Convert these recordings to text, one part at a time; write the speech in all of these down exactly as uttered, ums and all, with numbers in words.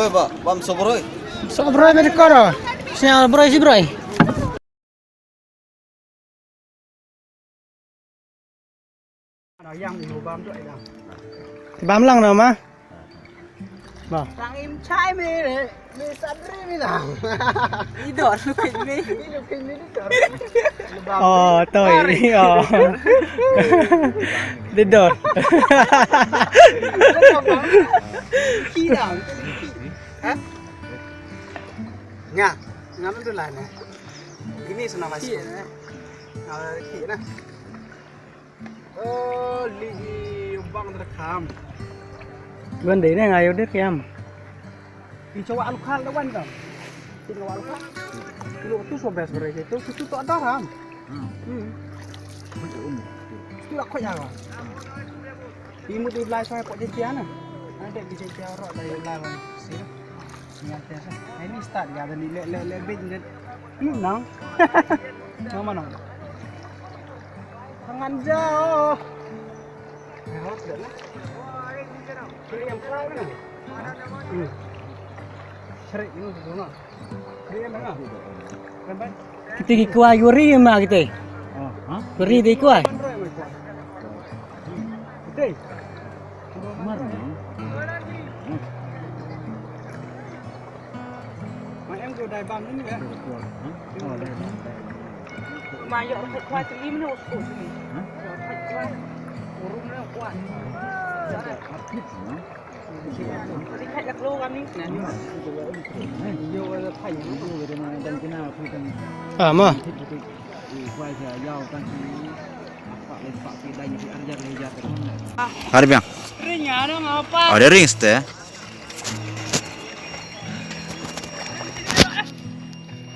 Oi, ba, bam sobroi. Sobroi, beri koro. Siang broi, si broi. Bam lang nama. Ba. Tang im chai me, me sabri me lang. Idor, look at me. Look at me, look at me. Oh, toi. Oh. Didor. Ki dang. Ha? Nya, ngam tu lah na. Ini senang masuk. Ki na. Oh, ligi bang terkam. Wan dei ne ngayo dei kiam. Di coba alukal da wan dong. Di coba alukal. Lu tu so bes beres itu, tu tu tak ada ram. Hmm. Tu aku ya. Imu di belai saya kok jadi ana. Ada di jadi orang dari lawan sih. Ini start ya, ada ni le le le bin je. Ni nang. Nama nang? Tangan jauh. Yang kelai mana? Hmm. Serik ini semua. Serik yang mana? Kan baik. Kita ki kuai yuri ma kita. Oh, ha? Yuri di kuai. Kita. Mar ni. Ma em ko dai bam ni ya. Oh, dai bam. Ma yok rot kuai tu ni mana usku sini. Ha? Rot kuai. Urung na kuat. Artist, no? Ah, ma. Har biang. Ada ring ste.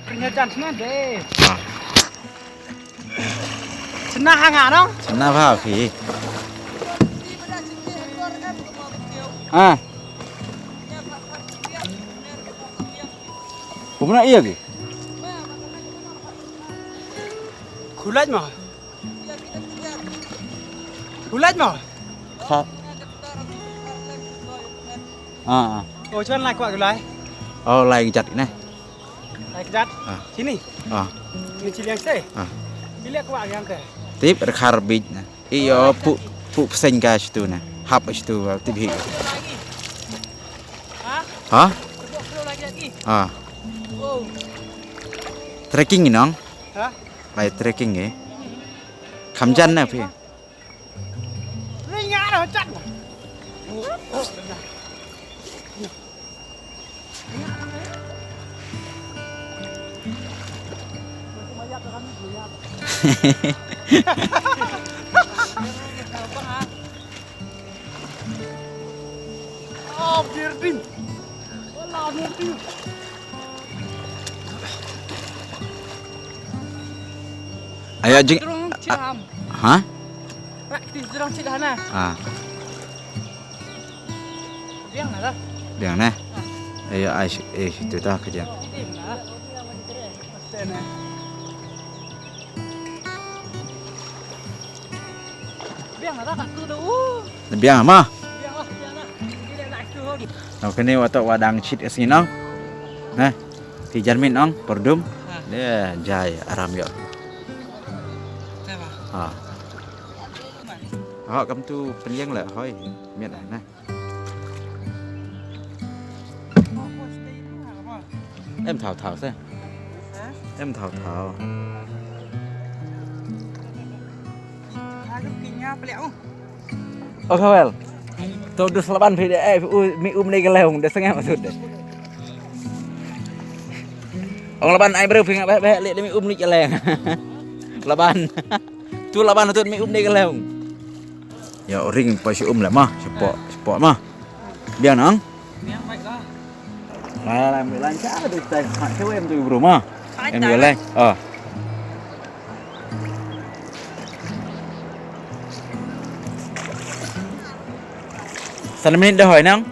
Ring jan sna de. Ah. Sna ha nga no? Sna ba phi. Ah. Kumna iya ki? Khulaj ma. Khulaj ma. Kha. Ah, ah. Oh, chuan lai kwah lai. Oh, lai jat ne. Lai kjat. Ah. Sini. Ah. Ni chili yang te. Ah. Chili aku yang te. Tip rekhar bij na. Iyo pu pu pseng ka situ na. Hap situ tip hi. Ha? Ha? Lagi. Ah. Oh. Trekking ni nong. Ha? Lai trekking eh. Kham jan na phi. Aya jing. Ha? Rak ti jrong chit hana. Ah. Biang na da. Biang na. Ayo ai shi ai shi tu ta ka jam. Biang na da ka tu da u. Biang ma. Biang lah, biang lah. Ini dah nak tu. Nau kene wa ta wa dang chit ka sngi nong. Nah. Ti jan min nong perdum. Ha. Dia jai aram yo. Ha. Ha kam tu penyeng lah hoi. Miat lah nah. Em thau thau se. Em thau thau. Oh kawel. To dus laban phi de eh u mi um ni keleng de sengam sud de. Ong laban ai bro phi ngap beh beh le mi um ni keleng. Laban. Tu laban tu mi um ni keleng. Ya ring pa shi um la ma, shi po, shi po ma. Biang nang. Biang baik lah. Lai lai mi lai cha du tai ha che wem tu bru ma. Em yo lai. Ah. San minit dah hoi nang.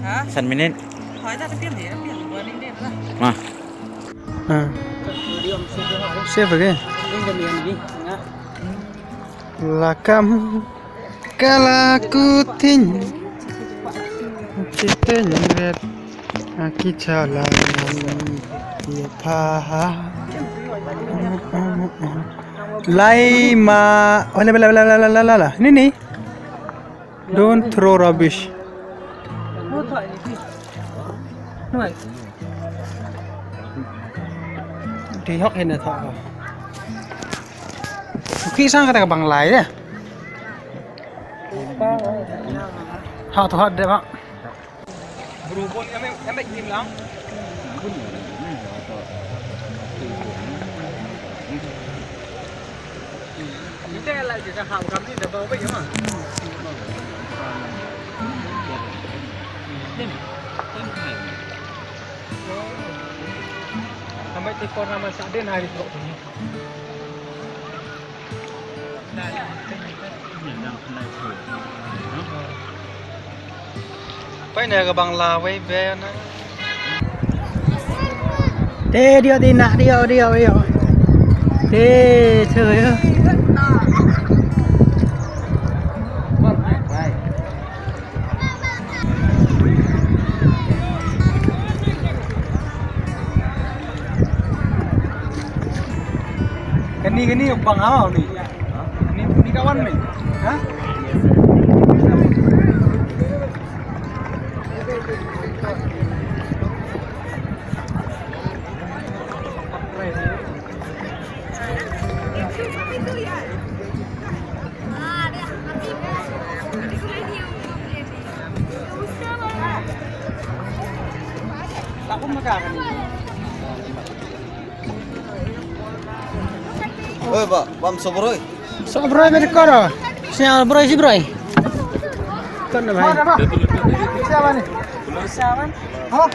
Ha? San minit. Hoi dah tapi dia dia dia ni dia lah. Ma. Ha. Safe ke? Ini dia ni. Lakam kala kuting. Chiteng ret. Aki chala. Ia pha. Lai ma. Wala, wala, wala, wala, wala, wala. Ni, ni. Don't throw rubbish. Dei hok hina tha. Ki sang kata ka bang lai de. Ha tu hat de ba. Pai ne ka bang la wei be na. Te dio di na dio dio dio. Te che yo. Kani kani bang aw ni. Ni ni kawan ni. Ha? Oi, ba, bam sobroi. Sobroi mere koro. Siapa broi si broi. Kau nama? Siapa ni? Siapa? Hah?